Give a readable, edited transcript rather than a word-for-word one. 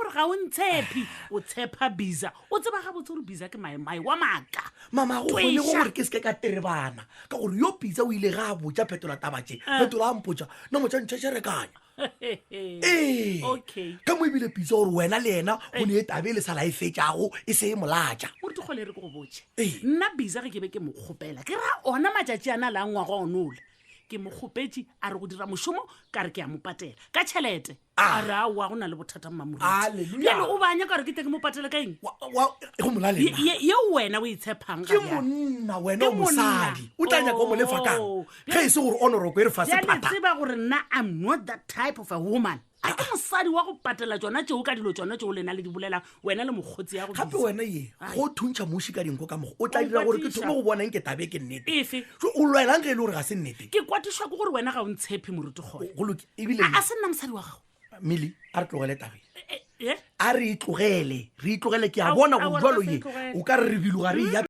gore ga o ntshepe o tshepa bisa o tseba gabotse gore bisa ke maemae wa maaka mama go kgone go Twešša. gore ke seke ka terebana ka gore yo pitsa o ile ga a botja phetola taba tše Eh. phetola a mpotša no motša ntšhetšherekanya ee okay ka mo ebile pitsa gore wena le yena go ne e tabe le sa la e fetšago e se e molatša moruti kgole re ke go botše Ee. nna bisa ge ke be ke mo kgopela ke ra ona matšatši a na le a ngwaga onola ke mo kgopetše a re go dira mošomo ka re ke a mo patela ka tšhelete Ah. a re aowa go na le bothata mmamoriti Hallelujah. bjale o banya ka gore ke tle ke mo patele ka eng Wa- wa- go molaleng Ye- ye- yeo wena o e tshepang ke monna wena o Ke monna. mosadi o tla nyaka o mo lefa kang Oh. ge e se gore onoroko e re fase bjale phata tseba gore nna i'm not that type of a woman a ke mosadi wa go patela tsona tšeo ka dilo tsona tšeo lena le di bolelang wena le mokgotsi ya go gape bitsa. wena ye go thuntšha muši ka dinko ka mogo o tla O dira gore ke nkwatiša. thome go bonang ke tabe ke nnete Efe? So, o lwelang ge e le gore ga se nnete ke kwatišwa ke gore wena ga o ntshepe moruti kgole go loki ebile a se nna mosadi wa gago mele a re tlogele tabe E- e- a re e tlogele re e tlogele ke a Ao- bona ao, go re jalo ka se ye e tlogele. o ka re re biloga re ya